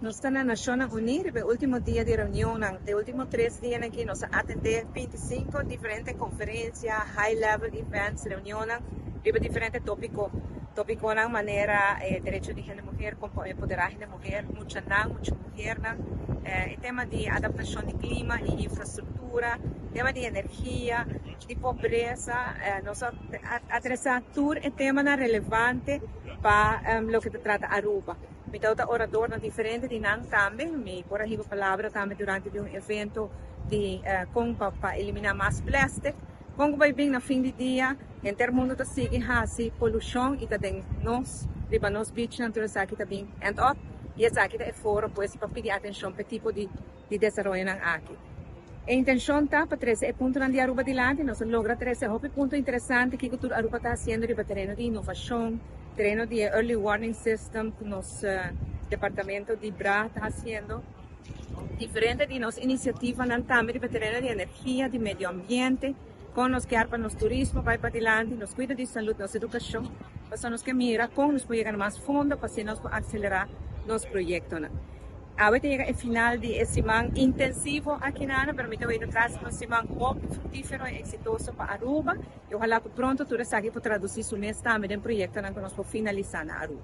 Nos ta na Nashonnan Uní riba e último dia di reunionnan. Den último tres dianan aki nos a atendé 25 diferente konferensia, high level events, reunionnan riba diferente tópiko. Tópikonan manera e derecho di hende muher, kon pa empoderá hende muher, muchanan, mucha muhernan, e tema di adaptashon di klima i infrastruktura, tema di energia, di pobresa. Nos a adresá tur e temanan relevante pa loke ta trata Aruba. Mi tabata orador na diferente di nan tambe. Mi por a hiba palabra tambe durante di un evento di con pa pa elimina mas plastic. Con cu bay bin na fin di dia henter mundo ta sigui haci polucion y ta den nos riba nos beachnan tur esaki ta bin end up y esaki ta e foro pues pa pidi atencion pa e tipo di di desaroyonan aki. E intencion ta pa trece e puntonan di Aruba dilanti. Nos a logra trece hopi punto interesante kico tur Aruba ta haciendo riba tereno di innovacion, tereno di e early warning system cu nos departamento di bra ta haciendo. Diferente di nos iniciativanan tambe riba tereno di energia, di medio ambiente, con nos kier pa nos turismo bay padilanti, nos cuido di salud, nos educacion, pasobra nos ke mira con nos por yega na mas fondo pa asina nos por acelera nos proyectonan. Awe ta yega e final di e siman intensivo aki na pero mi ta weten tras un siman hopi fructifero y exitoso pa Aruba y ojalá cu pronto tur esaki por traduci su mes tambe den proyectonan cu nos por finalisa na Aruba.